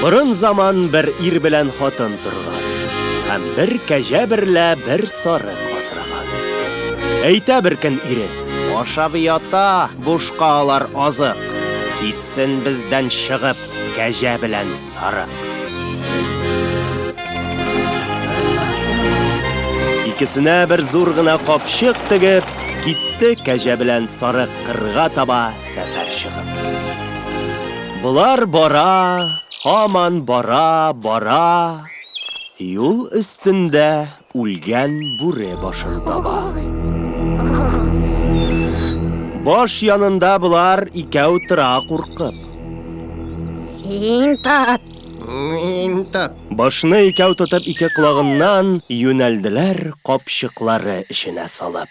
Борын заман бер ир белән хатын торган һәм бер кәҗә берлә бер сарык асраган. Әйтә бер көн ире: "Ашап ята бушка алар азык. Китсен бездән чыгып кәҗә белән сарык." Икесенә бер зур гына капчык тегеп, китте кәҗә белән сарык кырга таба сәфәр чыгып. Болар бара, һаман бара, бара. Юл өстендә үлгән бүре башын таба. Баш янында болар икәү тора куркып. Син тот. Мин тот. Башны икәү тотып ике колагыннан юнәлделәр капчыклары эченә салып.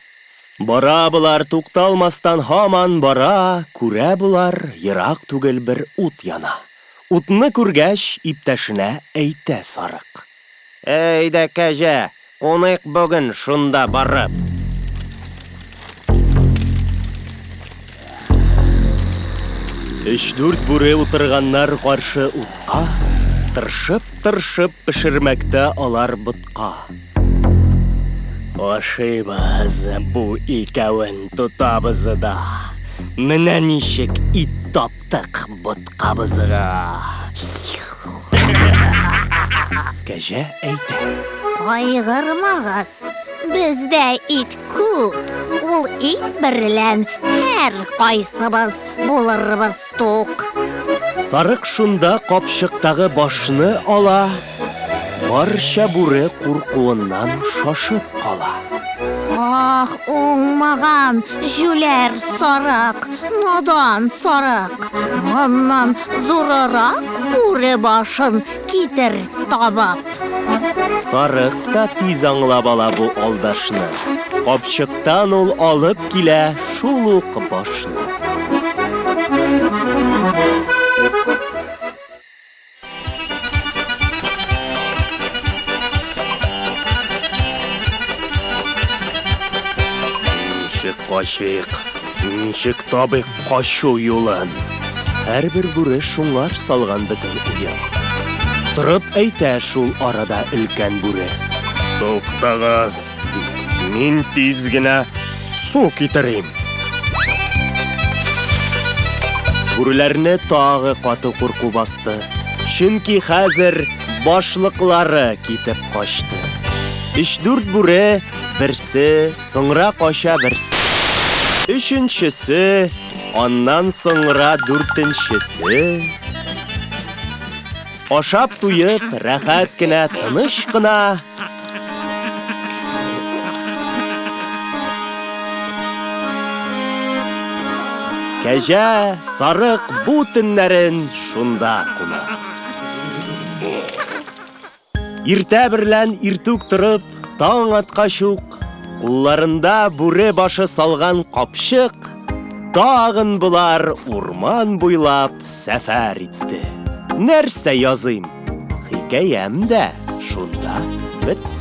Бара болар тукталмастан һаман бара, күрә болар, ерак түгел бер ут яна. Утны күргәч, иптәшенә әйтә сарык. Әйдә, кәҗә, куныйк бүген шунда барып. Өч-дүрт бүре утырганнар каршы утка, тыршып-тыршып пешермәктә алар ботка. Ашыйбыз бу икәвен тотабыз да. Менә ничек ит таптык боткабызга. Кәҗә әйтә. Кайгырмагыз, бездә ит күп. Ул ит берлән һәр кайсыбыз булырбыз тук. Сарык шунда капчыктагы башны ала, Барча бүре куркуыннан шашып кала. Ах, уңмаган, җүләр сарык, надан сарык. Моннан зурырак бүре башын китер табып. Сарык та тиз аңлап ала бу алдашны. Капчыктан ул алып килә шул ук башны. Ничек качыйк? Ничек табыйк качу юлын? Һәрбер бүре шуңар салган бөтен уен. Торып әйтә шул арада өлкән бүре. Туктагыз, ди. Мин тиз генә су китерим. Бүреләрне тагы каты курку басты. Чөнки хәзер башлыклары китеп качты. Өч-дүрт бүре, берсе, соңра кача берсе. Өченчесе, аннан соңра дүртенчесе. Ашап туеп, рәхәт кенә, тыныч кына Кәҗә, сарык бу төннәрен шунда куна. Иртә берлән иртүк торып, таң аткач ук, кулларында бүре башы салган капчык, тагын болар урман буйлап сәфәр итте. Нәрсә языйм? Хикәям дә шунда бетте.